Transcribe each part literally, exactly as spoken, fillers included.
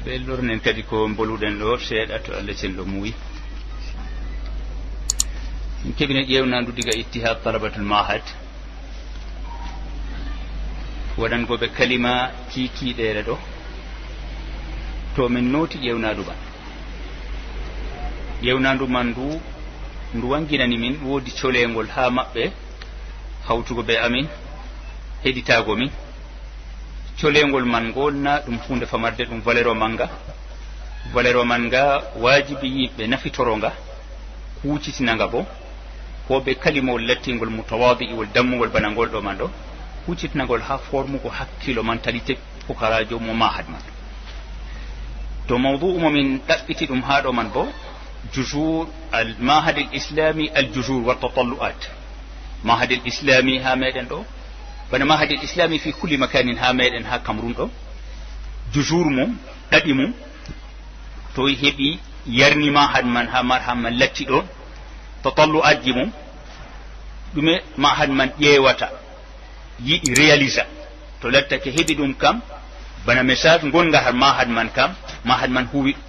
Ɓe lornen kadi ko mboluɗen ɗo seeɗa to Allah cello muuyi. Min keɓino ƴeewnandu diga Ittihad Talabatul Mahad. Waɗango ɓe kalima kiikiiɗeere ɗo. To min nooti ƴeewnandu man. Ƴeewnandu man ndu, ndu wanginani min woodi coleengol haa maɓɓe, hawtugo be amin, heɗitaago min. Coleengol man ngol na ɗum huunde famarde, ɗum valeur o mannga. Valeur o man nga waajibi yimɓe nafitoro nga, huucitina nga bo, ko be kalimawol lattingol mutawaadi'ewol dammungol bana ngol ɗo man ɗo, huucitina ngol haa formugo hakkilo, mentalité, pukaraajo mo mahad man. To mawdu'u mo min ɗaɓɓiti ɗum haa ɗo man bo, juzur al mahad al islami, al juzur wa tatallu'at. Mahad al islami haa meɗen ɗo, bana mahad al islami fi kulli makanin haa meɗen haa Cameroun ɗo, juzur mum, ɗaɗi mum, to heɓi yarni mahad man haa mahad man latti ɗon, tatallu'atji mum, ɗume mahad man ƴeewata, yiɗi réalisa. To lattake heɓi ɗum kam, bana message ngonga har mahad man kam, mahad man huwi ɗum.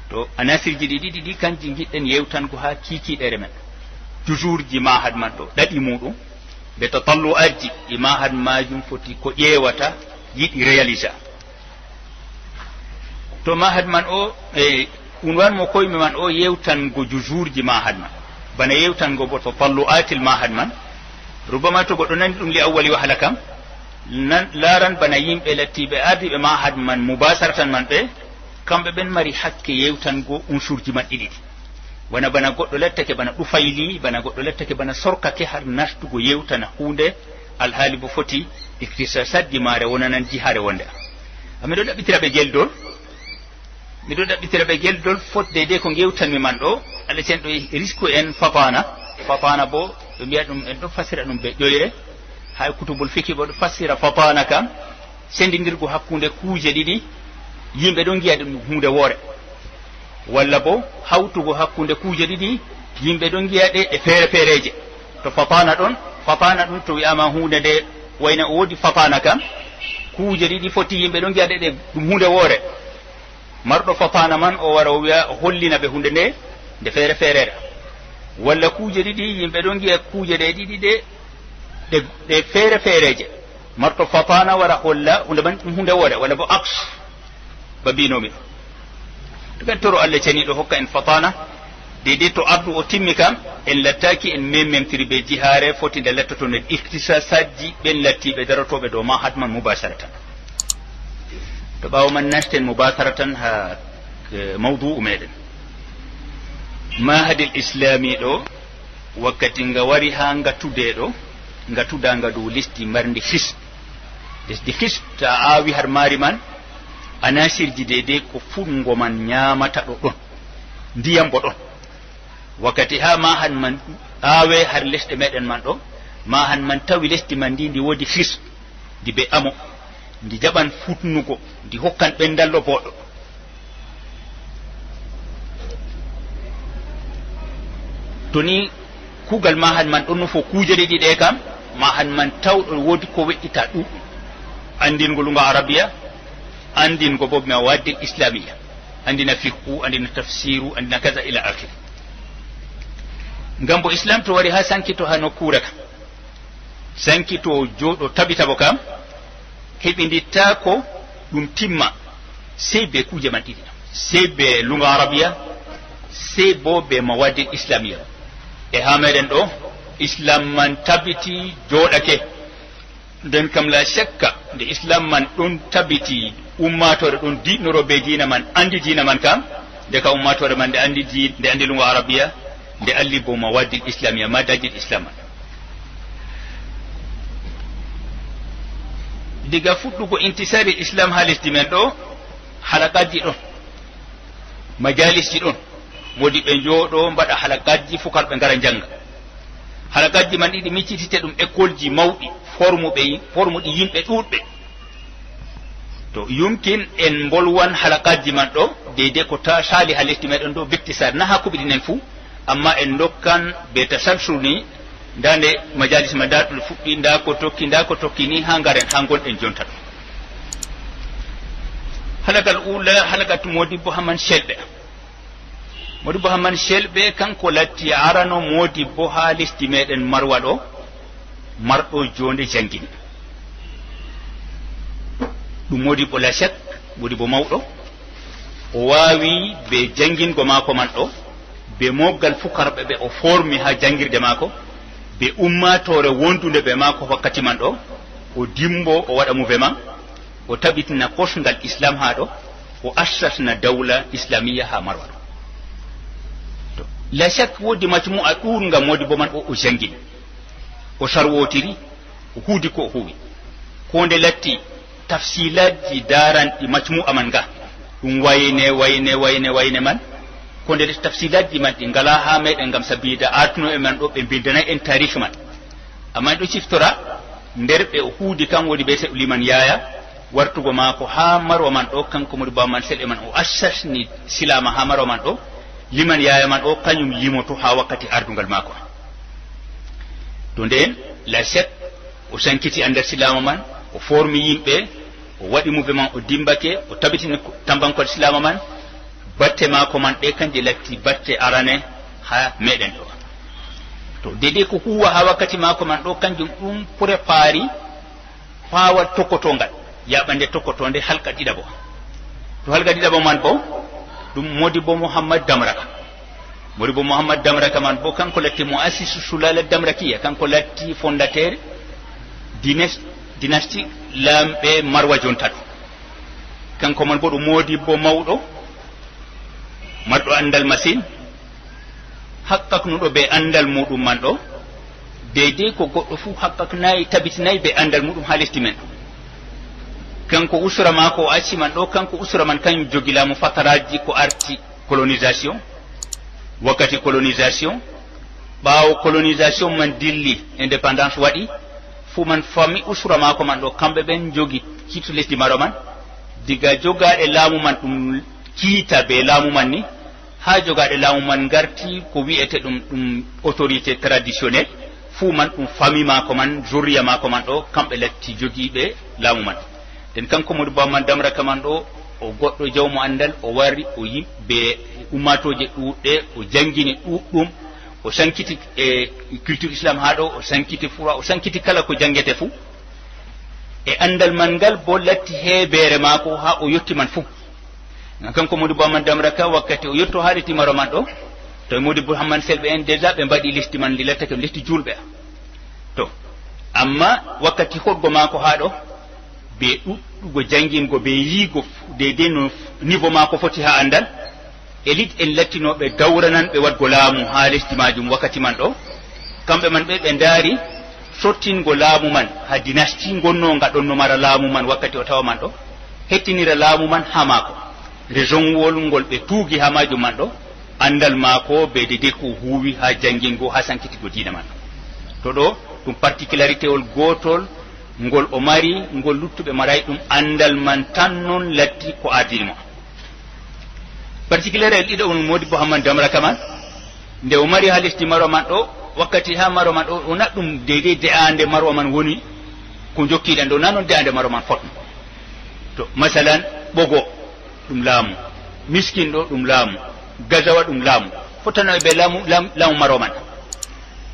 To anasirji ɗi ɗiɗi ɗi, kanji ngiɗɗen yewtango haa kiikiiɗeere men. Juzurji mahad man ɗo, ɗaɗi muɗum, be tatallu'atji ɗi mahad majum foti ko ƴeewata, yiɗi réalisa. To mahad man o, e, unwan mo koyme man o yewtango juzurji mahad man. Bana yewtango bo tatallu'atil mahad man. Rubama to goɗɗo nani ɗum li awwali wahala kam, nan, laran bana yimɓe lattiɓe ardiɓe mahad man mubasaratan man ɓe, kamɓe ɓen mari hakke yewtango unsurji man ɗiɗi ɗi. Wana bana goɗɗo lattake bana ɗufayli, bana goɗɗo lattake bana sorkake har nastugo yewtana huunde, alhaali bo foti iktisasatji maare wonanan jihaare wonde. Ami ɗo ɗaɓɓitira ɓe geldol, miɗo ɗaɓɓitira ɓe geldol fot deydey ko ngewtanmi man ɗo. Allah cen ɗo risku en fatana, fatana bo ɓe mbiya ɗum, en ɗo fasira ɗum be ƴoyre. Hay kutubul fiki bo ɗo fasira fatana kam, sendindirgo hakkunde kuuje ɗiɗi, yimɓe ɗon ngiya ɗum huunde woore. Walla bo hawtugo hakkunde kuuje ɗiɗi, yimɓe ɗon ngiya ɗe, ɗe feere feereeje. To fatana ɗon, fatana ɗum to wi'ama huunde nde wayna o woodi fatana kam, kuuje ɗiɗi foti yimɓe ɗon ngiya ɗe, ɗe ɗum huunde woore. Marɗo fatana man o wara o wi'a, o hollina ɓe huunde nde, nde feere feereere. Walla kuuje ɗiɗi, yimɓe ɗon ngiya kuuje ɗe ɗiɗi ɗe, ɗe, ɗe feere feereeje. Marto fatana wara holla huunde man ɗum huunde woore, walla bo aks, ba mbinomi ɗo. To ɓen toro Allah ceniiɗo hokka en fatana, deydey to ardu o timmi kam, en lattaaki en memmentiri be jihaare, foti nde lattoto nder iktisasatji ɓen lattiiɓe darotooɓe dow mahad man mubasharatan. To ɓaawo man nasten mubasharatan haa, eh, mawdu'u meɗen. Mahadil Islami ɗo, wakkati nga wari haa nga tude ɗo, nga tuda nga dow lesdi marndi hisb. Lesdi hisb, to a aawi har maari man, anasirji deydey ko fungo man nyaamata ɗo ɗon. Ndiyam bo ɗon. Wakkati haa mahad man aawe har lesɗe meɗen man ɗo, mahad man tawi lesdi man ndi, ndi woodi hisb, ndi be amo, ndi jaɓan futnugo, ndi hokkan ɓendallo booɗɗo. To ni kuugal mahad man ɗon nufo kuuje ɗiɗi ɗe kam, mahad man tawɗo woodi ko we'ita ɗuɗɗum. Anndingo luga Arabiya, anndingo bo mawaddil Islamiya, anndina fiqhu, anndina tafsiru, anndina kaza ila akhiri. Ngam bo Islam to wari haa sankito haa nokkuure kam, sankito jooɗo tabita bo kam, heɓindittaako ɗum timma, sey be kuuje man ɗiɗi, sey be luga Arabiya, sey bo be mawaddil Islamiya. E haa meɗen ɗo, Islam man tabiti jooɗake. Nden kam, la shakka, nde Islam man ɗon tabiti, ummaatoore ɗon diɗnoro be diina man, anndi diina man kam, nde ka ummaatoore man nde anndi di-, nde anndi luga Arabiya, nde anndi bo mawaddil Islamiya, maddajil Islam man. Diga fuɗɗugo intisari Islam haa lesdi men ɗo, halakatji ɗon, majalisji ɗon, woodi ɓe njooɗo mbaɗa halakatji, fukarɓe ngara njannga. Halakatji man ɗiɗi miccitite ɗum écoleji mawɗi, formuɓe, formuɗi yimɓe ɗuuɗɓe. To yumkin en mbolwan halakatji man ɗo, deydey ko ta-, saali haa lesdi meɗen ɗo, biktisar, na haa kuɓiɗinen fuu, amma en ndokkan be tasalsul ni, nda nde majalis ma, nda ɗum fuɗɗi, nda ko tokki, nda ko tokki ni, haa ngaren, haa ngonɗen jonta ɗo. Halakal ula, halakat Modibbo Hamman Selɓe. Modibbo Hamman Selɓe kanko latti arano Modibbo haa lesdi meɗen Marwa ɗo, marɗo jonde janngini. Ɗum Modibbo la shak, Modibbo mawɗo. O waawi be janngingo maako man ɗo, be mooɓgal fukarɓe ɓe o formi haa janngirde maako, be ummaatoore wondunde be maako wakkati man ɗo, o dimbo, o waɗa mouvement, o tabitina kosngal Islam haa ɗo, o assasna dawla Islamiyya haa Marwa ɗo. To, la shak woodi majmu'a ɗuurnga Modibbo man o, o janngini, o sarwotiri, o huudi ko o huwi. Ko nde latti tafsilaji daranɗi majmu'a man nga, ɗum wayne, wayne, wayne, wayne man. Ko nde latti tafsilaji man ɗi ngala haa meɗen ngam sabida artuno e man ɗo ɓe mbindanay en taarikh man. Amma en ɗo ciftora nder ɓe o huudi kan woni be seɗɗo Liman Yaya, wartugo maako haa Marwa man ɗo, kanko Modibbo Hamman Selɓe man o assasni Silaama haa Marwa man ɗo, Liman Yaya man o kañum yimoto haa wakkati ardungal maako. To nden, la shak, o sankiti andal Silaama man, o formi yimɓe, o waɗi mouvement, o dimbake, o tabitini ko-, tambankol Silaama man, batte maako man ɗe kanje latti batte arane haa meɗen ɗo. To, deydey ko huwa haa wakkati maako man ɗo, kanjum ɗum prépari paawal tokkotongal, yaɓande tokkotonde halka ɗiɗaɓo. To halka ɗiɗaɓo man bo, ɗum Modibbo Muhammad Damraka. Modibbo Muhammad Damraka man bo, kanko latti mu'assisu Sulala Damrakiya, kanko latti fondateur dines-, dynastie laamɓe Marwa jonta ɗo. Kanko man bo ɗum Modibbo mawɗo, marɗo andal masin, haqqaknuɗo be andal muɗum man ɗo, deydey ko goɗɗo fuu haqqaknayi, tabitinayi be andal muɗum haa lesdi men. Kanko usra maako o acci man ɗo, kanko usra man kañum jogi laamu fataraaji ko arti colonisation, wakkati colonisation, ɓaawo colonisation man dilli, indépendance waɗi, fuu man fami usra maako man ɗo, kamɓe ɓen jogi kiitu lesdi Marwa man, diga jogaaɗe laamu man ɗum kiita be laamu man ni, haa jogaaɗe laamu man ngarti ko wi'ete ɗum, ɗum autorité traditionnelle, fuu man ɗum fami maako man, zurriya maako man ɗo, kamɓe latti jogiiɓe laamu man. Nden kanko Modibbo Hamman Damraka man ɗo, o goɗɗo jawmu andal, o wari, o yimɓe ummatooje ɗuuɗɗe, o janngini ɗuuɗɗum, o sankiti e culture Islam haa ɗo, o sankiti fura, o sankiti kala ko janngete fuu. E andal man ngal bo latti heebeere maako haa o yotti man fuu. Ngam kanko Modibbo Hamman Damraka, wakkati o yotto haa lesdi Marwa man ɗo, to Modibbo Hamman Selɓe en déjà ɓe mbaɗi lesdi man, ndi lattake lesdi juulɓe. To, amma wakkati hoɗgo maako haa ɗo, be ɗuɗɗugo janngingo, be yiigo deydey no niveau maako foti haa andal, élite en lattinooɓe dawrananɓe waɗgo laamu haa lesdi maajum wakkati man ɗo, kamɓe man ɓe, ɓe ndaari sottingo laamu man haa dynastie ngonnoo nga ɗon no mara laamu man wakkati o tawa man ɗo, hettinira laamu man haa maako. Raisonwol ngol ɓe tuugi haa maajum man ɗo, anndal maako be deydey ko o huuwi haa janngingo, haa sankitigo diina man. To ɗo, ɗum particularitéwol gootol ngol o mari, ngol luttuɓe maraay, ɗum anndal man tan non latti ko ardini mo. Particularité ɗiɗo on Modibbo Hamman Damraka man, nde o mari haa lesdi Marwa man ɗo, wakkati haa Marwa man ɗo, o naɗ ɗum deydey de'aande Marwa man woni ko jokkiɗen ɗo, naa non de'aande Marwa man fotno. To, masalan, Ɓogo, ɗum laamu. Miskin ɗo, ɗum laamu. Gazawa, ɗum laamu. Fottano e be laamu, laamu, laamu Marwa man.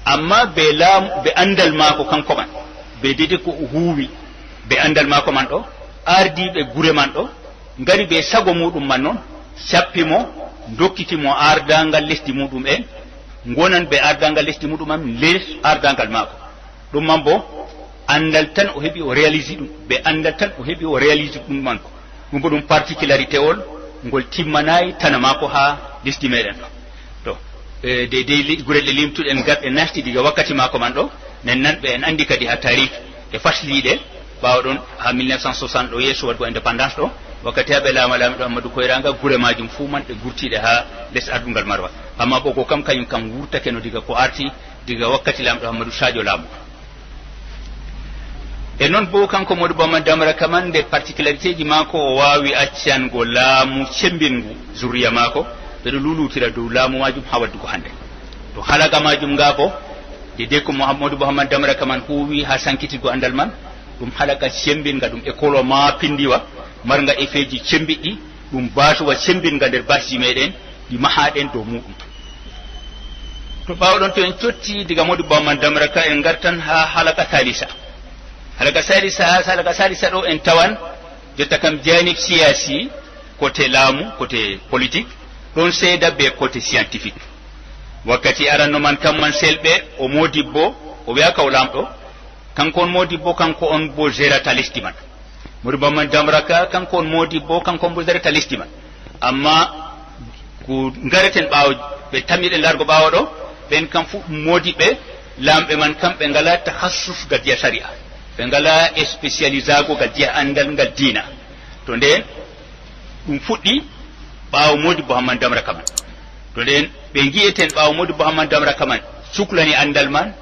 Amma be laamu, be anndal maako kanko man, be deydey ko o huuwi, be anndal maako man ɗo, ardiiɓe gure man ɗo, ngari be sago muɗum man non, cappi mo, dokkiti mo ardaangal lesdi muɗum en, ngonan be ardaangal lesdi muɗum en, les ardaangal maako. Ɗum man bo, anndal tan o heɓi o réalisi ɗum, be anndal tan o heɓi o réalisi ɗum man ko. Ɗum bo ɗum particularitéwol, ngol timmanaay tana maako haa lesdi meɗen ɗo. To, e, deydey li-, gure ɗe limtuɗen garɗe nasti diga wakkati maako man ɗo, nen nan ɓe en anndi kadi haa taarih e fasliiɗe, ɓaawo ɗon haa mille neuf cent soixante ɗo, yeeso waɗgo indépendance ɗo, wakkati haa ɓe laama laamiiɗo Ammadu Koyranga, gure maajum fuu man ɗe gurtiiɗe haa les ardungal Marwa. Amma Ɓogo kam, kañum kam wurtake no diga ko arti, diga wakkati laamɗo Ammadu Sadio laamu. E non bo kanko Modibbo Hamman Damraka man, nder particularitéji maako, o waawi accango laamu cemmbingu zurriya maako, ɓe ɗo lulutira dow laamu maajum haa waddugo hannde. To halaka maajum nga bo, deydey ko Muhammadu Bo Hamman Damraka man huuwi haa sankitigo anndal man, ɗum halaka cemmbinga, ɗum école maapindiwa, marnga effetji cemmbiɗɗi, ɗum baasuwa semmbinga nder baasji meɗen, ɗi mahaɗen dow muɗum. To ɓaawo ɗon, to en cotti diga Modibbo Hamman Damraka, en ngartan haa halaka salisa. Halaka salisa, haa halaka salisa ɗo en tawan, jotta kam janib siyasi, côté laamu, côté politique, ɗon seeda be côté scientifique. Wakkati aranno man, kam man selɓe, o Modibbo, o wi'aaka o laamɗo, kanko on Modibbo, kanko on bo jerata lesdi man. Modibbo Hamman Damraka, kanko on Modibbo, kanko on bo jerata lesdi man. Amma ko ngareten ɓaawo, ɓe tammiɗen laargo ɓaawo ɗo, ɓen kam fu ɗum Modibɓe, laamɓe man kam ɓe ngala tahassus ga diya sari'a. Ɓe ngala spécialisaago ga diya anndal ngal diina. To nden, ɗum fuɗɗi ɓaawo Modibbo Hamman Damraka man. To nden, ɓe ngi'eten ɓaawo Modibbo Hamman Damraka man, cuklani anndal man,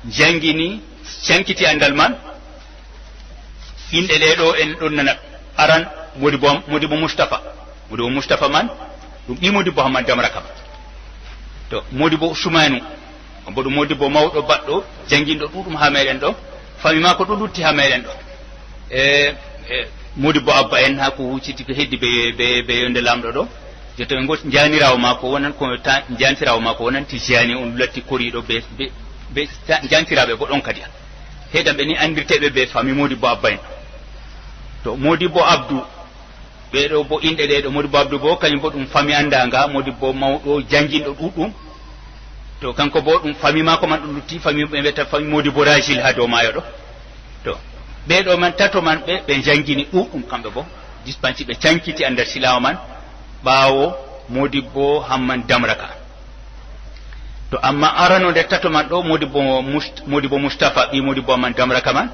janngini, cankiti anndal man. Inɗe ɗe ɗo en ɗon nana aran Modibbo, Modibbo Mustafa. Modibbo Mustafa man, ɗum ɓii Modibbo Hamman Damraka man. To, Modibbo Usmanu, on bo ɗum Modibbo mawɗo baɗɗo, jannginɗo ɗuɗum haa meɗen ɗo. Fami maako ɗo lutti haa meɗen ɗo. E, e, Modibbo Abba en haa ko hucciti ko heddi be, be, be yonde laamɗo ɗo. Jotta ɓe ngoti njaniraawo maako wonan ko ta-, njantiraawo maako wonan Tijani, on latti koriiɗo be, be, be ta-, njantiraaɓe bo ɗon kadi. Heɗanɓe ni anndirteeɓe be fami Modibbo Abba en. To, Modibbo Abdu, ɓe ɗo bo inɗe ɗe ɗo, Modibbo Abdu bo, kañum bo ɗum fami anndaanga, Modibbo mawɗo jannginɗo ɗuɗɗum. To, kanko bo ɗum fami maako man ɗum lutti, fami ɓe mbiyata fami Modibbo Rajil haa dow maayo ɗo. To, ɓe ɗo man tato man ɓe, ɓe njanngini ɗuɗɗum kamɓe bo. Dispanci ɓe cankiti anndal silaawo man ɓaawo Modibbo Hamman Damraka. To, amma arano nder tato man ɗo, Modibbo Must-, Modibbo Mustafa, ɓii Modibbo Hamman Damraka man,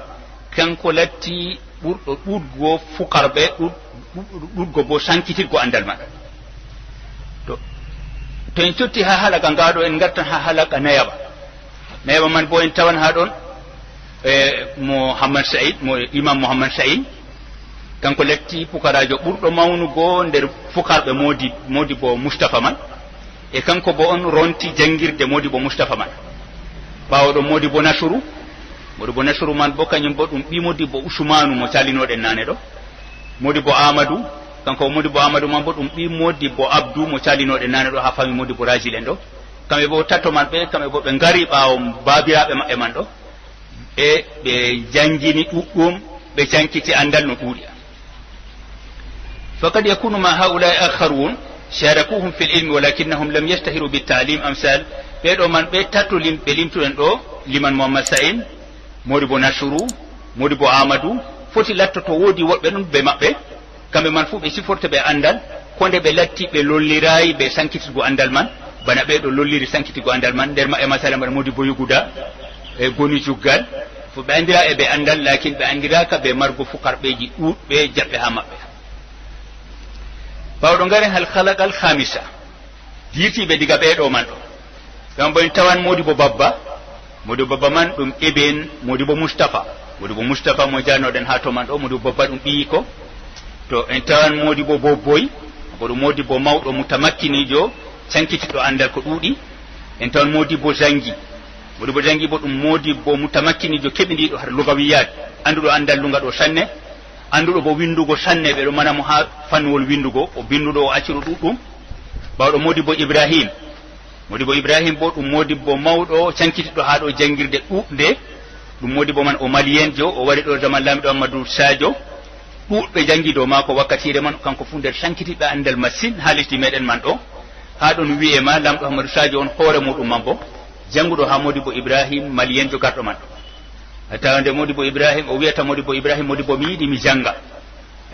kanko latti ɓurɗo ɗuɗgo fukarɓe, ɗuɗ-, ɗuɗ-, ɗuɗgo bo sankitirgo anndal man. To, to en cotti haa halaka ngaa ɗo, en ngartan haa halaka nayaɓa. Nayaɓa man bo en tawan haa ɗon, e, Muhammad Sa'id, mo Imam Muhammad Sa'id, kanko latti pukaraajo ɓurɗo mawnugo nder fukarɓe Modi-, Modibbo Mustafa man. E kanko bo on ronti janngirde Modibbo Mustafa man. Ɓaawo ɗon Modibbo Nasuru, Modibbo Nasuru man bo kañum bo ɗum ɓii Modibbo Usmanu mo calinoɗen naane ɗo. Modibbo Amadu, kanko Modibbo Amadu man bo ɗum ɓii Modibbo Abdu mo calinoɗen naane ɗo haa fami Modibbo Rajil en ɗo. Kamɓe bo tato man ɓe, kamɓe bo ɓe ngari ɓaawo baabiraaɓe maɓɓe man ɗo. E ɓe janngini ɗuɗɗum, ɓe cankiti anndal no ɗuuɗi. فقد يكون مع هؤلاء آخرون شاركوهم في العلم ولكنهم لم يشتهروا بالتعليم. أمثال ɓe ɗo man ɓe tato lim-, ɓe limtuɗen ɗo, Liman Muhammad Sa'in, Modibbo Nasuru, Modibbo Amadu, foti lattoto woodi woɓɓe ɗon be maɓɓe, kamɓe man fuu ɓe siforte ɓe anndal, ko nde ɓe latti ɓe lolliraayi be sankitigo anndal man, bana ɓe ɗo lolliri sankitigo anndal man, nder maɓɓe masala mbaɗa Modibbo Yuguda, e Goni Juggal, fo ɓe anndira e be anndal, laakin ɓe anndiraaka be margo fukarɓeeji ɗuuɗɓe jaɓɓe haa maɓɓe. Ɓaawo ɗo ngaren hal halakal khamisa, diirtiiɓe diga ɓee ɗo man ɗo. Kambo en tawan Modibbo Babba, Modibbo Babba man ɗum eben Modibbo Mustafa, Modibbo Mustafa mo janoɗen haa to man ɗo, Modibbo Babba ɗum ɓiyiko. To en tawan Modibbo Bobboy, ko ɗum Modibbo mawɗo mutamakkiniijo, cankitiɗo anndal ko ɗuuɗi. En tawan Modibbo Zangi, Modibbo Zangi bo ɗum Modibbo mutamakkiniijo keɓindiiɗo har lugawiyaat, annduɗo anndal lunga ɗo sanne, annduɗo bo winndugo sanne, ɓe ɗo mana mo haa fannuwol winndugo, o binnduɗo, o accuɗo ɗuɗɗum. Ɓaawo ɗo Modibbo Ibrahim, Modibbo Ibrahim bo ɗum Modibbo mawɗo cankitiɗo haa ɗo janngirde ɗuuɗnde. Ɗum Modibbo man o Maliyenjo, o wari ɗo zaman Laamiɗo Ammadu Sadio. Ɗuuɗɓe njanngi dow maako wakkatiire man, kanko fuu nder sankitiiɓe anndal masin haa lesdi meɗen man ɗo. Haa ɗon wi'e ma Laamɗo Ammadu Sadio on hoore muuɗum man bo, jannguɗo haa Modibbo Ibrahim Maliyenjo garɗo man ɗo. A tawa nde Modibbo Ibrahim, o wi'ata Modibbo Ibrahim, Modibbo mi yiɗi mi jannga.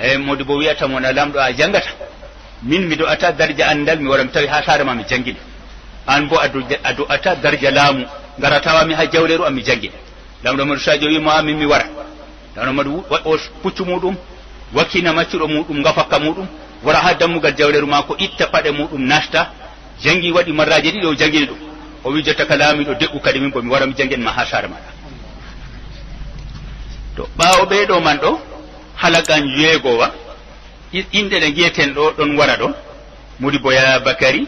Eyi, Modibbo wi'ata mo, na Laamɗo a janngata. Min mi do'ata darja anndal, mi wara mi tawi haa saare ma mi janngine. Aan bo a do-, a do'ata darja laamu, ngara tawa mi haa jawleeru am mi janngine. Laamɗo Ammadu Sadio wi'i mo, a min mi wara. Laamɗo Ammadu wa-, o puccu muuɗum, wakkina maccuɗo muuɗum, ngafakka muuɗum, wara haa dammugal jawleeru maako, itta paɗe muuɗum, nasta, janngi, waɗi marraaje ɗiɗi, o janngini ɗum. O wi'i, jotta ka Laamiiɗo de'u kadi, min bo mi wara mi janngina ma haa saare maaɗa. To ɓaawo ɓee ɗo man ɗo, halakan jeegowa, i-, inɗe ɗe ngi'eten ɗo ɗon wara ɗo, Modibbo Yaya Bakari,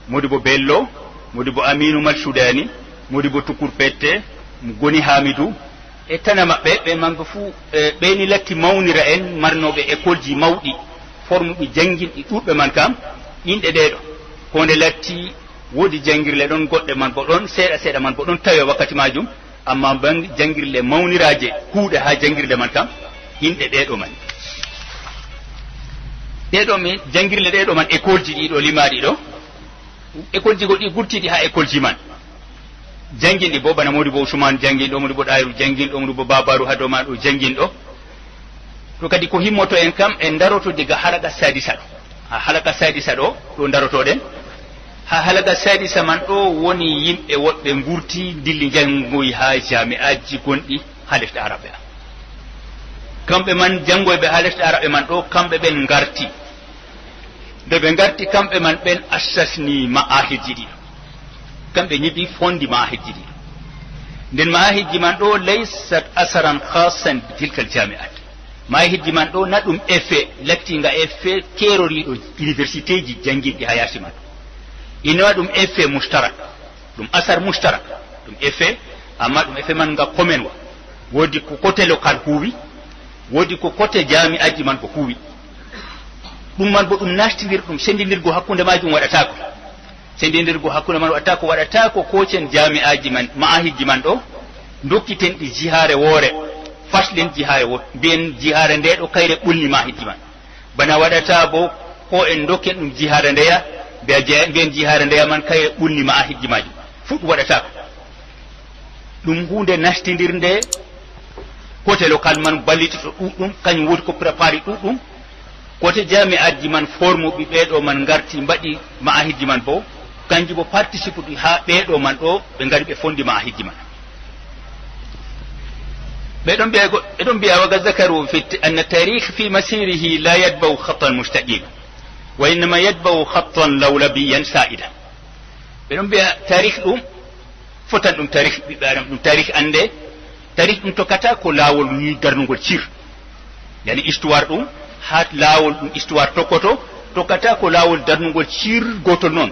Modibbo Bello, Modibbo Aminu Mal Sudani, Modibbo Tukur Pette, Goni Hamidu, E tana maɓɓe, ɓe man ɓe fuu, e, ɓe ni latti mawnira en, marnooɓe école ji mawɗi, formuɓe jannginɗi ɗuuɗɓe man kam, inɗe ɗee ɗo. Ko nde latti woodi janngirle ɗon, goɗɗe man bo ɗon, seeɗa seeɗa man bo ɗon tawe wakkati maajum, amma ban-, janngirle mawniraaje kuuɗe haa janngirde man kam, inɗe ɗee ɗo man. Ɗee ɗo mi, janngirle ɗee ɗo man, école ji ɗi ɗo limaaɗi ɗo, école ji goɗɗi gurtiiɗi haa école ji man. Jannginɗi bo, bana Modibo Usman jannginɗo, Modibo Ɗahiru jannginɗo, Modibo Babaru haa dow maaɗo jannginɗo. To kadi ko himmoto en kam, en daroto diga halaka sadisa ɗo. Haa halaka sadisa ɗo, ɗo darotoɗen. Haa halaka sadisa man ɗo woni yimɓe woɗɓe ngurti, dilli njanngoyi haa jami'aji gonɗi haa lesɗe Araɓɓe. Kamɓe man janngoyɓe haa lesɗe Araɓɓe man ɗo, kamɓe ɓen ngarti. Nde ɓe ngarti kamɓe man, ɓen assasni ma'ahidji ɗiɗo. Kamɓe nyiɓi fondi ma'ahidji ɗiɗo. Nden ma'ahidji man ɗo laysat asaran khassan bi tilkal jami'at. Ma'ahidji man ɗo na ɗum effet, lattinga effet keeroriiɗo universitéji jannginɗi haa yaasi man. Ina ɗum effet mushtarak. Ɗum asar mushtarak, ɗum effet, amma ɗum effet man nga komen wa. Woodi ko côté local huuwi, woodi ko côté jami'aji man ko huuwi. Ɗum man bo ɗum nastidir, ɗum sendindirgo hakkunde majum waɗataako. Sendindirgo hakkunde man waɗataako, waɗataako kocen jami'aji man, ma'ahidji man ɗo, dokkiten ɗi jihaare woore, faslen jihaare wo-, mbiyen jihaare nde ɗo kayre ɓulni ma'ahidji man. Bana waɗata bo ko en dokken ɗum jihaare ndeya, mbiya je-, mbiyen jihaare ndeya man kayre ɓulni ma'ahidji majum. Fuu ɗum waɗataako. Ɗum huunde nastindirnde, côté local man ballitito ɗuɗɗum, kañum woodi ko prépari ɗuɗɗum. Côté jami'aji man formuɓe ɓeeɗo man ngarti mbaɗi ma'ahidji man bo, kanji bo participe ɗi haa ɓeeɗo man ɗo ɓe ngari ɓe fondi ma'ahidji man. Ɓe ɗon mbiya go-, ɓe ɗon mbiya: "Wa qad zakaru fi t-, anna tarikh fi masirihi la yatba'u khattan mustaqima, wa innama yatba'u khattan lawlabiyan sa'ida." Ɓe ɗon mbiya tarikh ɗum fotan ɗum tarikh ɓiɓɓe Adam, ɗum tarikh annde. Tarikh ɗum tokkata ko laawol ni darnugol cir. Yani histoire ɗum, haa laawol ɗum histoire tokkoto, tokkata ko laawol darnugol cir gootol non.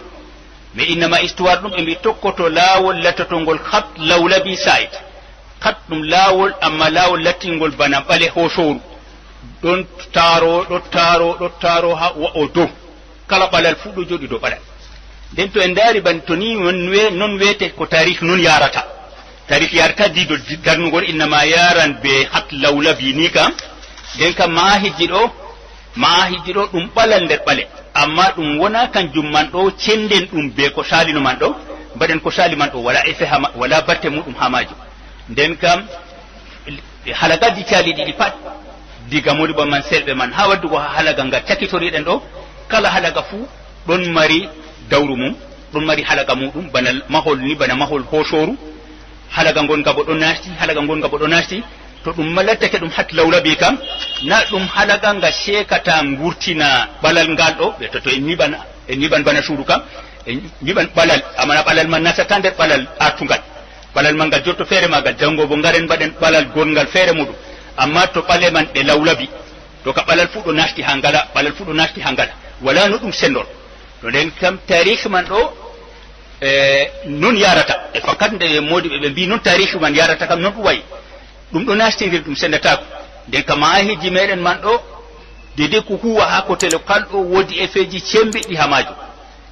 Mais innama histoire ɗum ɓe mbi tokkoto laawol lattotongol khat lawlabi sa'id. Khat ɗum laawol, amma laawol lattingol bana ɓale hosooru. Ɗon taaro, ɗo taaro, ɗo taaro haa wa'o dow. Kala ɓalal fuu ɗo jooɗi dow ɓalal. Nden to en ndaari ban to ni non we-, non weete ko taarih non yaarata. Taarih yaarata diido di-, darnugol innama yaaran be hat lawlabi ni kam. Nden kam maahiji ɗo, maahiji ɗo ɗum ɓalal nder ɓale. Amma ɗum wona kanjum man ɗo cenden ɗum be ko saalino man ɗo. Mbaɗen ko saali man ɗo wala effet haa ma-, wala batte muɗum haa maajum. Nden kam halagaji caali ɗiɗi pat, diga modibo man selɓe man haa waddugo haa halaga nga cakitoriɗen ɗo, kala halaga fuu ɗon mari dawru mum, ɗon mari halaga muɗum, bana mahol ni, bana mahol hosooru, halaga ngonga bo ɗo nasti, halaga ngonga bo ɗo nasti. To ɗum ma lattake ɗum hat lawlabi kam, na ɗum halaga nga seekata ngurtina ɓalal ngal ɗo, ɓe to, to en nyiɓan, en nyiɓan bana suudu kam, en nyiɓan ɓalal, amana ɓalal man nasata nder ɓalal artungal. Ɓalal man ngal jotto feere maagal, janngo bo ngaren mbaɗen ɓalal gonngal feere muɗum. Amma to ɓale man ɗe lawlabi, to ka ɓalal fuu ɗo nasti haa ngala, ɓalal fuu ɗo nasti haa ngala. Wala no ɗum senndor. To nden kam taarih man ɗo, e, non yaarata. E fakat nde modiɓɓe ɓe mbi non taarih man yaarata kam non ɗum wayi. Ɗum ɗo nasti nder ɗum senndataako. Nden ka maahiji meɗen man ɗo, deydey ko huwa haa kotelo kal ɗo woodi effetji cembiɗɗi haa maajum.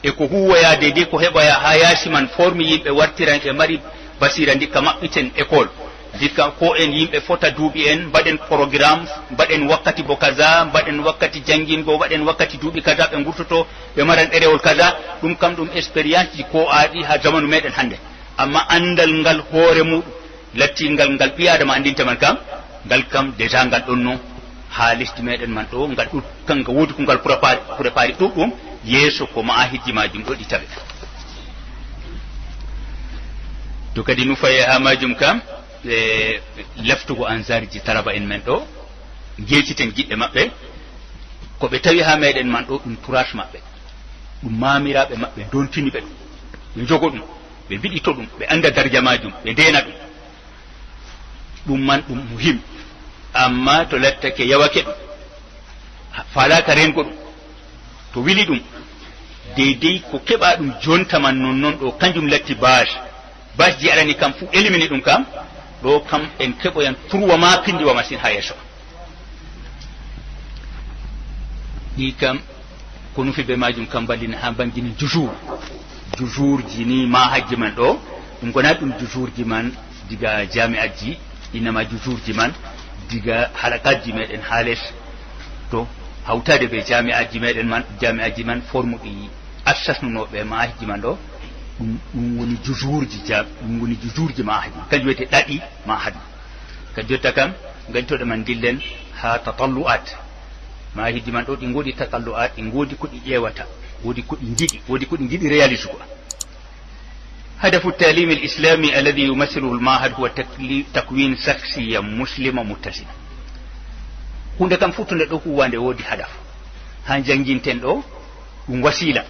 E ko huwoya deydey ko heɓoya haa yaasi man formi yimɓe wartiran ɓe mari basira ndikka maɓɓiten école. Ndikka ko en yimɓe fota duuɓi en, mbaɗen programme, mbaɗen wakkati bo kaza, mbaɗen wakkati janngingo, mbaɗen wakkati duuɓi kaza, ɓe ngurtoto, ɓe maran ɗerewol kaza. Ɗum kam ɗum expérience ji ko aaɗi haa zamanu meɗen hannde. Amma anndal ngal hoore muɗum, lattingal ngal ɓii Aadama anndinta man kam, ngal kam déjà ngal ɗonno haa lesdi meɗen man ɗo, ngal ɗut-, kan ngal woodi ko ngal préparé, préparé ɗuɗɗum, yeeso ko maahiji maajum ɗo ɗi tawe. To kadi nufaye haa maajum kam, e, laftugo ansariji Taraba en men ɗo, ngeeciten giɗɗe maɓɓe, ko ɓe tawi haa meɗen man ɗo ɗum turaas maɓɓe, ɗum maamiraaɓe maɓɓe ndontini ɓe ɗum, ɓe njogo ɗum, ɓe mbiɗito ɗum, ɓe annda darja maajum, ɓe ndeena ɗum. Ɗum man ɗum muhim. Amma to lattake yawake ɗum, faalaaka reengo ɗum, to wili ɗum, deydey ko keɓa ɗum jonta man non non ɗo, kanjum latti base. Base ji aɗani kam fuu éliminer ɗum kam, Ɗo kam en keɓoyan turwa ma pindiwa masin ha yeeso. Ɗi kam ko nufi be majum kam ballina ha bangini jujour. Jujourji ni ma hajji man ɗo, ɗum gona ɗum jujourji man diga jami'atji, innama jujourji man diga halakatji meɗen ha les. To hawtade be jami'atji meɗen man, jami'atji man formuɗi assasnunoɓe ma hajji man ɗo, ɗum ɗum woni jujourji ja ɗum woni jujourji ma hajji man, kanjum wiyete ɗaɗi ma hajji. Ka jotta kam, gantoɗe man dillen ha tatallu'at. Ma hiddi man ɗo ɗi ngodi tatallu'at, ɗi ngodi ko ɗi ƴeewata, wodi ko ɗi ngiɗi, wodi ko ɗi ngiɗi réaliser ko. هدف التعليم الإسلامي الذي يمثله المعهد هو تكوين شخصية مسلمة متزنة. Hunde kam futtunde ɗo huwande wodi hadaf. Ha janginten ɗo ɗum wasila.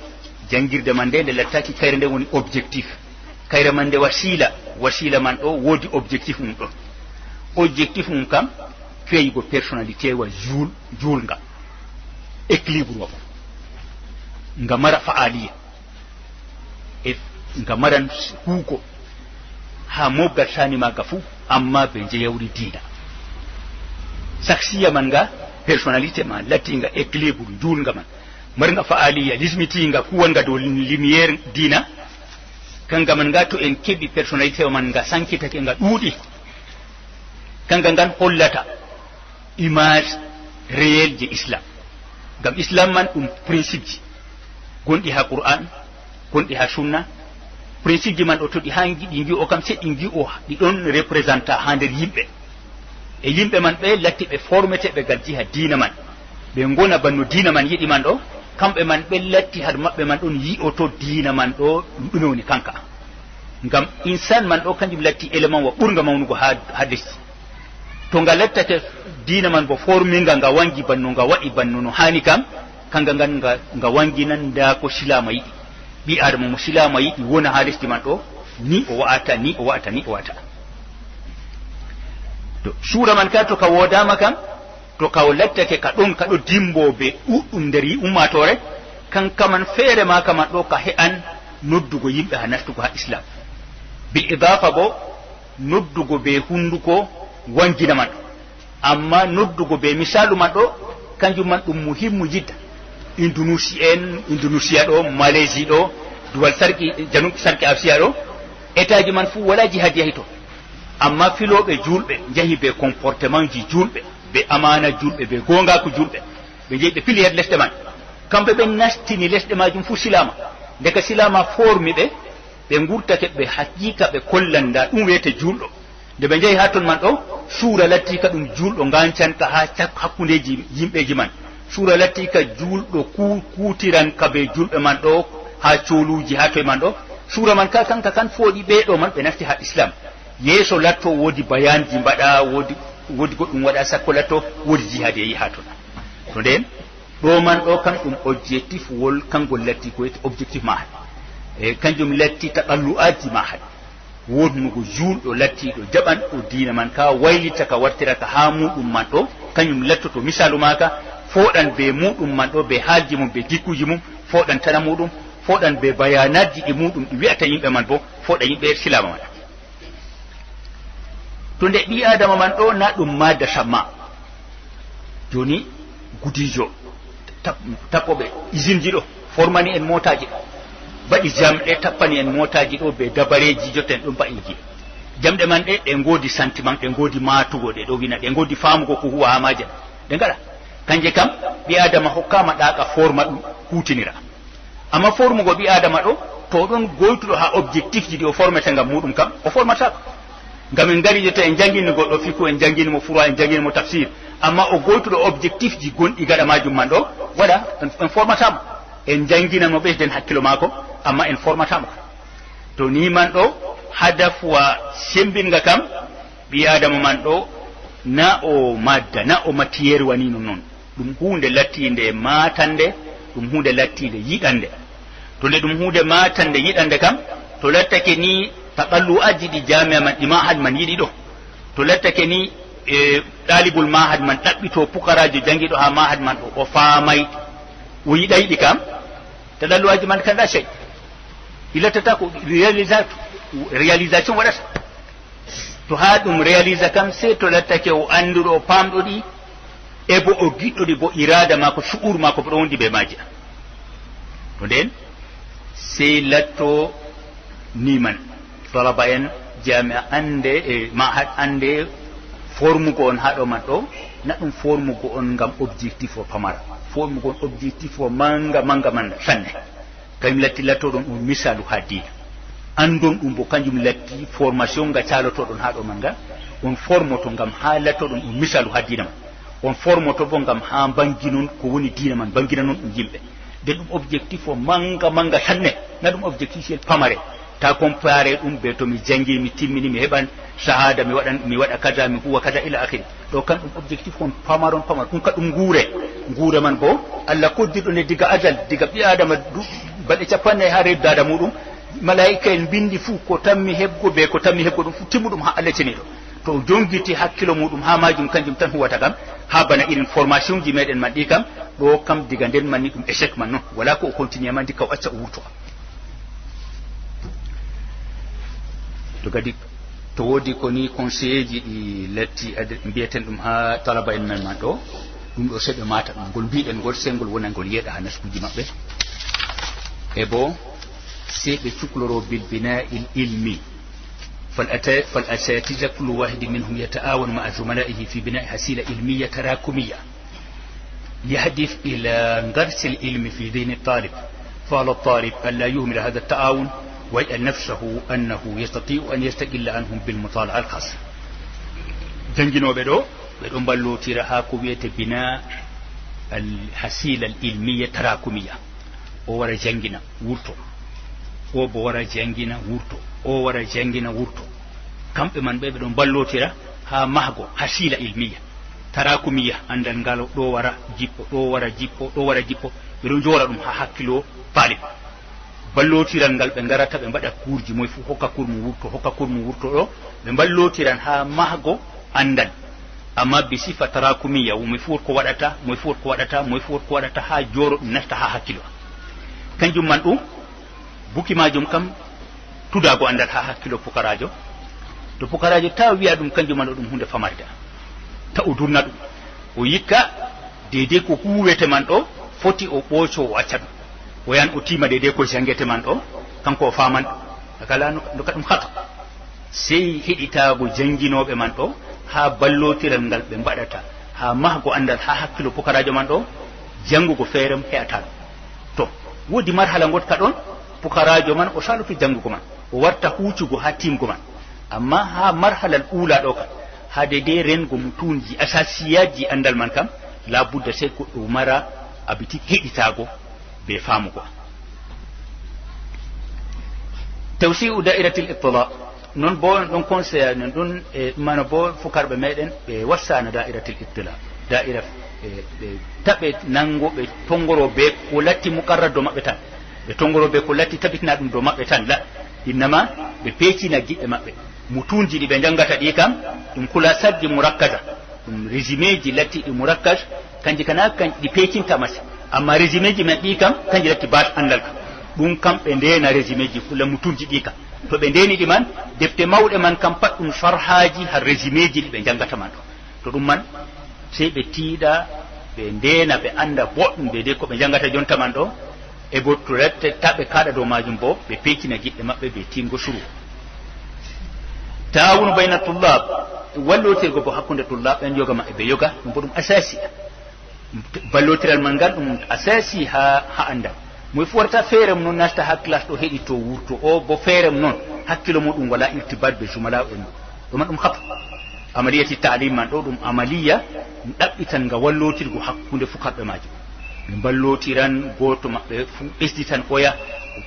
Jangirde man nde nde lattaki kayre nde woni objectif. Kayre man nde wasila. Wasila man ɗo wodi objectif mum ɗon. Objectif mum kam feyugo personnalité wa juul juulnga, équilibre wa fof, nga mara fa'aliya, e nga maran huugo ha mobgal sani maga fuu, amma be njeyawri diina. Saksiya man nga, personnalité ma lattinga équilibre juulnga man, marnga fa'aliya lismitinga kuwanga dow lumière diina. Kanga man nga to en keɓi personnalité man nga sankitake nga ɗuuɗi, kanga ngan hollata image réel je islam. Ngam islam man ɗum principe ji gonɗi ha qur'an, gonɗi ha sunna. Principe ji man ɗo to ɗi ha giɗi ngi'o kam se ɗi ngi'o ɗi ɗon représenta ha nder yimɓe. E yimɓe man ɓe latti ɓe formete ɓe ngal jiha diina man, ɓe ngona banno diina man yiɗi man ɗo. Kamɓe man ɓe latti har maɓɓe man ɗon yi'oto diina man ɗo ɗum ɗume woni kanka. Ngam insan man ɗo kanjum latti élément wa ɓurnga mawnugo ha, ha lesdi. To nga lattake diina man bo forminga nga wangi banno nga waɗi banno no hani kam, kanga ngan nga, nga wanginan nda ko silama yiɗi. Ɓi adama mo silama yiɗi wona ha lesdi man ɗo, ni o wa'ata, ni o wa'ata, ni o wa'ata. To suura man ka to ka wodama kam, to ka o lattake ka ɗon ka ɗo dimbo be ɗuɗɗum nder yi ummatore, kanka man feere maka man ɗo ka he'an noddugo yimɓe ha nastugo ha islam. Bil idafa bo noddugo be hunduko wangina man. Amma noddugo be misalu man ɗo, kanjum man ɗum muhimmu jidda. Indonesia en, Indonesia ɗo, Malaysia ɗo, duwal sarki, janub sarki Asia ɗo, etaji man fu wala jihadi yahi to. Amma filoɓe julɓe njahi be comportement ji julɓe, be amana julɓe, be gongaku julɓe. Ɓe njehi ɓe pili her lesɗe man. Kamɓe ɓe nastini lesɗe majum fu silama. Ndeka silama formi ɓe, ɓe ngurtake ɓe haqiqa ɓe kollan nda ɗum wiyete julɗo. Nde ɓe njehi ha ton man ɗo, suura latti ka ɗum julɗo ngancan ka ha cak-, hakkundeji yimɓeji man. Suura latti ka julɗo ku-, kutiran ka be julɓe man ɗo ha coluji ha toye man ɗo. Suura man ka kanka kan fooɗi ɓe ɗo man ɓe nasti ha islam. Yeeso latto wodi bayanji mbaɗa, wodi, wodi goɗɗum waɗa sakko latto, wodi jihadi e yaha ton. To nden, ɗo man ɗo kan ɗum objectif wol, kangol latti ko wiyete objectif ma hay. E kanjum latti taɗallu'aji ma hay. Wonnugo julɗo lattiɗo jaɓanɗo diina man ka waylita ka wartira ka ha muɗum man ɗo, kañum lattoto misalu maaka, fooɗan be muɗum man ɗo, be haalji mum, be gikkuji mum, fooɗan tana muɗum, fooɗan be bayanatji ɗi muɗum ɗi wi'ata yimɓe man bo, fooɗa yimɓe silama man. To nde ɓi adama man ɗo na ɗum madda samma. Joni gudijo tap-, tappoɓe usine ji ɗo, formani en motaji ɗo, mbaɗi jamɗe tappani en motaji ɗo be dabareji jotta en ɗum mbaɗi ji. Jamɗe man ɗe, ɗe ngodi sentiment, ɗe ngodi matugo, ɗe ɗo wina, ɗe ngodi famugo ko huwa ha maje. Ɗe ngaɗa. Kanje kam, ɓi adama hokkama ɗa ka forma ɗum hutinira. Amma formugo ɓi adama ɗo, to o ɗon goytuɗo ha objectif ji ɗi o formete ngam muɗum kam, o formatako. Ngam en ngari jotta en jangini goɗɗo fiku, en jangini mo fura, en jangini mo tafsir. Amma o goytuɗo objectif ji gonɗi gaɗa majum man ɗo, waɗa en, en formatamo. En janginan mo ɓesden hakkilo mako, amma en formatamo. To ni man ɗo, hadaf wa sembinga kam, ɓi adama man ɗo, na o madda, na o matière wani non non. Ɗum huunde lattiinde maatande, ɗum huunde lattiinde yiɗande. To nde ɗum huunde maatande yiɗande kam, to lattake ni taɗallu'aji ɗi jaami'a man, ɗi mahad man yiɗi ɗo. To lattake ni, e, ɗaalibul mahad man ɗaɓɓito pukaraajo janngiiɗo haa mahad man ɗo, o faamay, o yiɗay ɗi kam, taɗallu'aji man kala sey. Ɗi lattata ko réalisa-, réalisation waɗata. To haa ɗum réalisa kam, sey to lattake o annduɗo, o paamɗo ɗi, e bo o giɗɗo ɗi, bo iraada maako, shu'ur maako, bo ɗon wondi bee maaji. To nden, sey latto ni man, talaba en, jaami'a annde, e ma'had annde, formugo on haa ɗo man ɗo, na ɗum formugo on ngam objectif o pamara, formugo on objectif o mannga, mannga, mannga, sanne. Kañum latti lattoɗon on misaalu haa diina. Anndon ɗum bo kañum latti formation nga caalotoɗon haa ɗo man nga. On formoto ngam haa lattoɗon on misaalu haa diina man. On formoto bo ngam haa mbanginon ko woni diina man, mbanginanon ɗum yimɓe. Nden ɗum objectif o mannga, mannga sanne. Na ɗum objectif yel pamare. Ta compare ɗum be to mi janngi, mi timmini, mi heɓan shahada, mi waɗan, mi waɗa kaza, mi huwa kaza, ila akhiri. Ɗo kan ɗum objectif on pamaron, pamar. Ɗum ka ɗum nguure. Nguure man bo, Allah koddirɗo nde diga azal, diga ɓi Adama du-, balɗe cappannayi haa reedu daada muɗum. Malaa'ika en mbinndi fuu ko tammi heɓgo be ko tammi heɓgo ɗum fuu timmuɗum haa Allah ceniiɗo. To o jongiti hakkilo muɗum haa maajum, kanjum tan huwata kam, haa bana irin formation ji meɗen man ɗi kam, ɗo kam diga nden man ni ɗum échec man non. Wala ko o continue man, ndikka o acca o wurto. To kadi, to woodi ko ni conseiller ji ɗi latti ad-, mbiyaten ɗum haa talaba en men man ɗo, ɗum ɗo sey ɓe maata ɗum, ngol mbiɗen ngol, sey ngol wona ngol yeeɗa haa naskuuji maɓɓe. E bo, sey ɓe cukloro bil bina'il ilmi. فالأتا-، فالأساتذة كل واحد منهم يتعاون مع زملائه في بناء حصيلة علمية تراكمية يهدف إلى غرس العلم في ذهن الطالب، فعلى الطالب ألا يهمل هذا التعاون ويجعل نفسه أنه يستطيع أن يستقل عنهم بالمطالعة الخاصة. Jannginooɓe ɗo, ɓe ɗo mballotira haa ko wiyete bina al hasila al ilmiya tarakumiya. O wara janngina, wurto. O bo wara janngina, wurto. O wara janngina, wurto. Kamɓe man ɓe, ɓe ɗo mballotira haa mahgo hasila ilmiya tarakumiya, anndal ngal ɗo wara jippo, ɗo wara jippo, ɗo wara jippo. Ɓe ɗo njoora ɗum haa hakkilo taalib. Ballotiral ngal ɓe ngarata, ɓe mbaɗa kuurji, moy fuu hokka kuur mum wurto, hokka kuur mum wurto ɗo. Ɓe mballotiran haa mahgo anndal. Amma bi sifa tarakumiya, moy fuu ko waɗata, moy fuu ko waɗata, moy fuu ko waɗata, haa jooro ɗum nasta haa hakkilo. Kanjum man ɗum, buki maajum kam, tudaago anndal haa hakkilo pukaraajo. To pukaraajo ta wi'a ɗum kanjum man ɗo ɗum huunde famarde, ta o durna ɗum. O yikka deydey ko huuwete man ɗo, foti o ɓooco, o acca ɗum. O yan o tiima deydey ko janngete man ɗo, kanko o faaman ɗum. Kala no, no ka ɗum hata. Sey heɗitaago jannginooɓe man ɗo, haa ballotiral ngal ɓe mbaɗata, haa mahgo anndal, haa hakkilo pukaraajo man ɗo, janngugo feere mum he'ataa ɗum. To, woodi marhala ngotka ɗon, pukaraajo man o saaloto janngugo man, o warta huucugo haa tiimgo man. Amma haa marhalal uula ɗo kam, haa deydey rengo mutuunji, asasiyaaji anndal man kam, laabudda sey goɗɗo mara abitik heɗitaago bee faamugo. Tawsi'u da'iratil ittila. Non bo on ɗon conseil, non ɗon, e, mano bo fukarɓe meɗen ɓe wassana da'iratil ittila. Da'ira, e, ɓe taɓe nango, ɓe tongoro be ko latti muqarrar dow maɓɓe tan. Ɓe tongoro be ko latti tabitina ɗum dow maɓɓe tan. La, innama ɓe peecina giɗɗe maɓɓe. Mutunji ɗi ɓe njangata ɗi kam, ɗum kulasatji murakkaza. Ɗum résumé ji lattiɗi murakkas, kanji kana kan ɗi peecinta masi. Amma résumé ji men ɗi kam, kanji latti base anndal kam. Ɗum kam ɓe ndeena résumé ji kulle mutunji ɗi kam. To ɓe ndeeni ɗi man, defte mawɗe man kam pat ɗum sarhaaji har résumé ji ɗi ɓe njangata man ɗo. To ɗum man, sey ɓe tiiɗa, ɓe ndeena, ɓe annda boɗɗum deydey ko ɓe njangata jonta man ɗo. E bo to rette ta ɓe kaɗa dow maajum bo, ɓe peecina giɗɗe maɓɓe be tiimgo suru. Taawunu bayna tullab, wallotirgo bo hakkunde tullab en yoga maɓɓe be yoga, ɗum bo ɗum asasi. Ballotiral man ngal ɗum asasi haa, haa anndal. Moy fuu warata feere mum non nasta haa classe ɗo heɗito wurto, o bo feere mum non hakkilo muɗum wala irtibat be jumala'u en. Ɗum man ɗum hatu. Amaliyati ta'lim man ɗo ɗum amaliya ɗum ɗaɓɓitan nga wallotirgo hakkunde fukarɓe maajum. Ɓe mballotiran gooto maɓɓe fuu ɓesditan oya.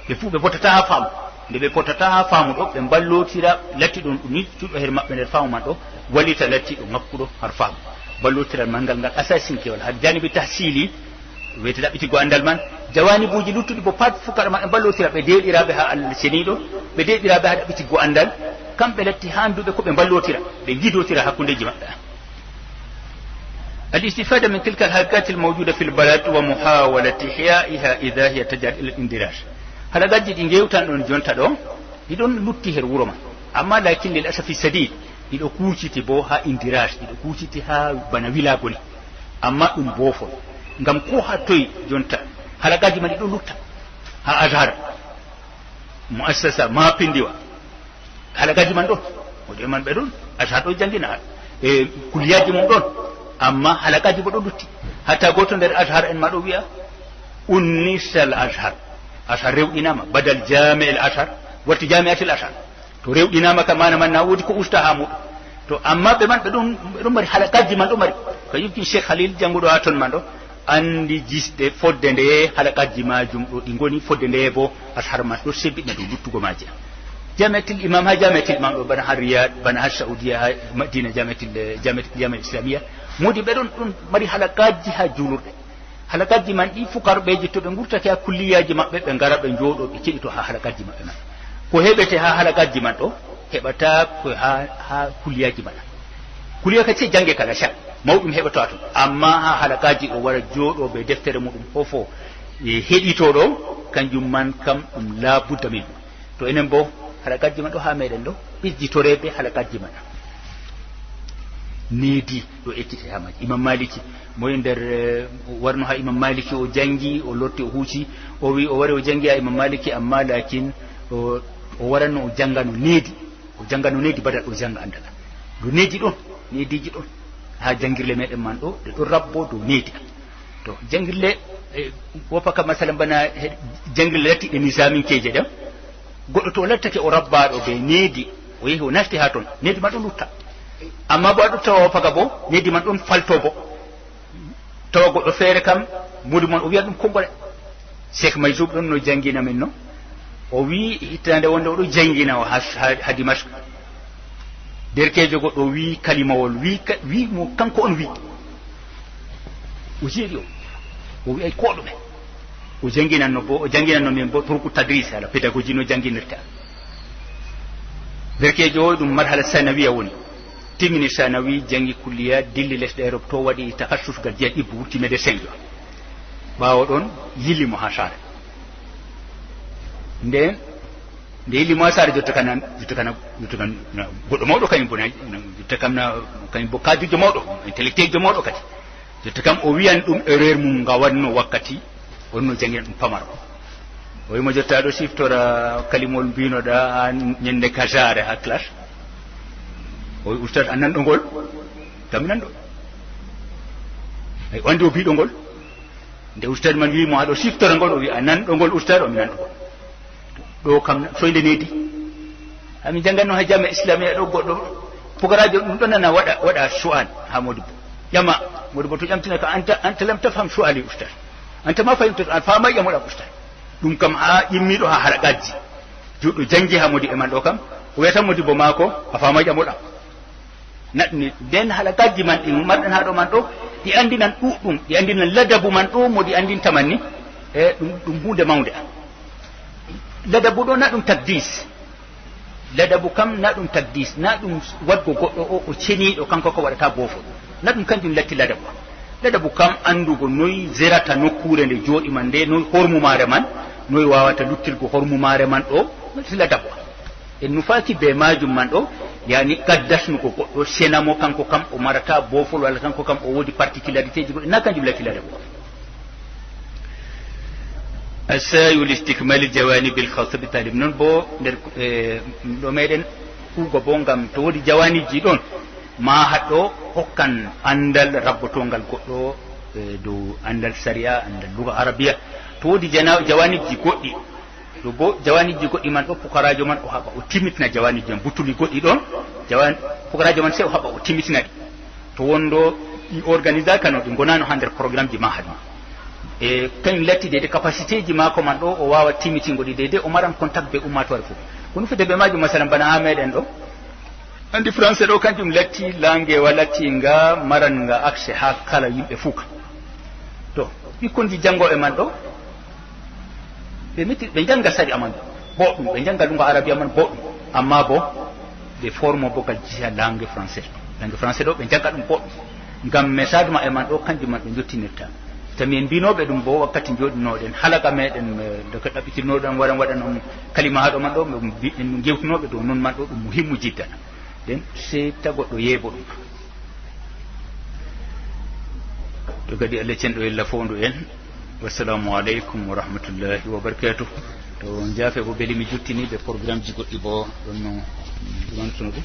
Ɓe fuu ɓe pottata haa faamu. Nde ɓe pottata haa faamu ɗo, ɓe mballotira latti ɗum ɗum ni cuɗɗo her maɓɓe nder faamu man ɗo, wallita latti ɗo ŋakkuɗo har faamu. Ballotiral man ngal ngal asasinkewal har janibi tahsili, wiyete ɗaɓɓitiggo anndal man. Jawanibuuji luttuɗi bo pat fukarɓe maɓɓe mballotira, ɓe deeɗiraaɓe haa Allah ceniiɗo, ɓe deeɗiraaɓe haa ɗaɓɓitiggo anndal. Kamɓe latti haanduɓe ko ɓe mballotira, ɓe ngidotira hakkundeji maɓɓe. الاستفادة من تلك الحلقات الموجودة في البلد ومحاولة إحيائها إذا هي تجهز إلى الاندراج. Halaqaaji ɗi ngewtan ɗon jonta ɗo, ɗi ɗon lutti her wuro man. Amma lakin lil asafi sadid, Iɗo kuuciti bo ha Indiras, iɗo kuuciti ha bana Wilago ni. Amma ɗum boofol. Ngam ko ha toy jonta, halakaaji man ɗi ɗon lutta. Ha Azhar, mu'assasa maapindiwa, halakaaji man ɗon. Modiɓɓe man ɓe ɗon, Azhar ɗon janngina, e kulliyaaji mum ɗon. Amma halakaaji bo ɗon lutti. Hatta gooto nder Azhar en ma ɗo wi'a, "Unnisal Azhar." Azhar rewɗinaama, badal Jami'al Azhar, warti Jami'atil Azhar. To rewɗinaama kam, maana man na woodi ko usta haa muuɗum. To amma ɓe man, ɓe ɗon, ɓe ɗon mari halakaaji man, ɗon mari. Ka yubki Cheikh Khalil, jannguɗo haa ton man ɗo, anndi jisɗe fodde ndeye halakaaji maajum ɗo ɗi ngoni, fodde ndeye bo Azhar man ɗo sebbiɗina dow luttugo maaji. Jami'atil Imam, haa Jami'atil Imam ɗo, bana haa Riyad, bana haa Saudiya, haa Madina, Jami'atil, eh, Jami'atil Jami'a Islamiyya. Moodi ɓe ɗon, ɗon mari halakaaji haa juulurɗe. Halakaaji man ɗi, fukarɓeeji, to ɓe ngurtake haa kulliyaaji maɓɓe, ɓe ngara ɓe njooɗo, ɓe keɗito haa halakaaji maɓɓe man. Ko heɓete haa halakaaji man ɗo, heɓata ko haa, haa kulliyaaji maɓɓe. Kulliya ka ce jannge kala sha, mawɗum heɓata ton. Amma haa halakaaji o wara jooɗo be deftere muɗum ofo, e heɗito ɗo, kanjum man kam ɗum laabudda min. To enen bo, halakaaji man ɗo haa meɗen ɗo, ɓejjitoreeɓe halakaaji man. Needi ɗo ekkiti haa maaji. Imam Maliki, mo e nder, eh, warno haa Imam Maliki, o janngi, o lotti, o huuci, o wi o wari o janngi haa Imam Maliki, amma lakin o, o waranno o janngano needi. O janngano needi badal o jannga anndal. Ɗo needi ɗon, neediiji ɗon. Haa janngirle meɗen man ɗo, ɗe ɗon rabbo dow needi. To, janngirle, eh, woppa ka masalan bana, eh, janngirle lattiɗe nizaminkeeje ɗen. Goɗɗo to o lattake o rabbaaɗo be needi, o yehi o nasti haa ton, needi man ɗon lutta. Amma bo a ɗon tawa woppa ka bo, needi man ɗon falto bo. Tawa goɗɗo feere kam, modi mon o wiya ɗum konngole. Cheikh Mayzoub ɗon no janngina min no. O wi hittande wonde o ɗo janngina o ha, ha, ha Dimashq. Derkeejo goɗɗo wi kalimawol, wi ka-, wi mo kanko on wi. O jeeɗi o. O wi'ay ko ɗume. O jannginanno bo, o jannginanno min bo turku tadris, hala pédagogie no jannginirta. Derkeejo o ɗum marhala sanawiya woni. Timmini sanawi, janngi kulliya, dilli lesɗe Europe, to waɗi takassus gal jiya ɗibbo, wurti médecin jo. Ɓaawo ɗon, yilli mo haa saare. Nden, nde yilli mo haa saare, jotta kana, jotta kana, jotta kana, na, goɗɗo mawɗo kañum bo na, na, jotta kam na, kañum bo kajujo mawɗo, intellectuel jo mawɗo kadi. Jotta kam o wiyan ɗum erreur mum nga waɗno wakkati, on no janngina ɗum pamaro. O wi mo, "Jotta aɗo siftora kalimol mbinoɗa ha ñande kasare ha classe?" O wi, "Ustad, a nanɗo ngol?" "Kam mi nanɗo." Ay, o andi o biɗo ngol. Nde ustad man wi mo, "Aɗo siftora ngol?" O wi, "A nanɗo ngol, ustad?" "O mi nanɗo ngol." Ɗo kam soyde needi. Ami jannganno ha jami'a islamiya ɗo, goɗɗo pukarajo ɗum ɗon nana waɗa, waɗa su'al ha Modibbo. Ƴama Modibbo to ƴamtina ka, "Anta, anta lam tafham su'ali ustad. Anta ma fahimta su'al, fama ƴamoɗam ustad." Ɗum kam ha ƴimmiɗo ha halakajji. Juɗɗo janngi ha Modibbo man ɗo kam, o wiyata Modibbo maako, "A fama ƴamoɗam." Naɗmi nden halakajji man ɗi marɗen ha ɗo man ɗo, ɗi andinan ɗuɗɗum, ɗi andinan ladabu man ɗo mo ɗi andinta man ni. E ɗum, ɗum hunde mawnde. Ladabu ɗo na ɗum takdis. Ladabu kam na ɗum takdis, na ɗum waɗgo goɗɗo o, o ceniiɗo, kanko ko waɗata boofo. Na ɗum kanjum latti ladabu. Ladabu kam andugo noy zerata nokkuure nde jooɗi man nde, noy hormumare man, noy wawata luttirgo hormumare man ɗo, latti ladabu. En nufaaki be majum man ɗo, yani kaddasnugo goɗɗo senamo kanko kam o marata boofol, walla kanko kam o woodi particularité ji goɗɗi, na kanjum latti ladabu. Assayu listikmali jawanibil khassa bi talim. Non bo nder, eh, ɗo meɗen hugo bo ngam to wodi jawaniji ɗon, ma haɗɗo hokkan andal rabbotongal goɗɗo, eh, dow andal sariya, andal luga arabiya. To wodi jana-, jawaniji goɗɗi, ɗo bo jawaniji goɗɗi man ɗo pukarajo man o haɓa o timmitina jawaniji man, butuli goɗɗi ɗon, jawan-, pukarajo man sey o haɓa o timmitina ɗi. To wondo ɗi organisaka no, ɗi gonano ha nder programme ji ma haɗi. E kañum latti deydey capacité ji maako man ɗo, o wawa timmitingo ɗi deydey, o maran contact be ummatore fof. Ko nufete be majum, masalan, bana ha meɗen ɗo. Andi français ɗo, kanjum latti langue wa latti nga maran nga accès ha kala yimɓe fof ka. To, ɓikkonji janngo e man ɗo, ɓe meti, ɓe njannga sariya man boɗɗum, ɓe njannga lunngo arabiya man boɗɗum, amma bo ɓe formo bo ka jiha langue français. Langue français ɗo, ɓe njannga ɗum boɗɗum. Ngam message maɓɓe man ɗo, kanjum man ɓe njottinirta. Tami en mbinoɓe ɗum bo wakkati njooɗinoɗen, halaka meɗen, eh, nde ko ɗaɓɓitirnoɗen waran waɗan on kalima haɗo man ɗo, ɓe mbi-, en ngewtunoɓe dow non man ɗo, ɗum muhimmu jiddan. Den se tago ɗo yeebo ɗum. To kadi Allah cenɗo ella fowndu en. Wassalamu aleykum wa rahmatullahi wa barakatuh. To njaafe bo beli mi jottini ɓe programmeji goɗɗi bo ɗon no ɗumantuno ɗum.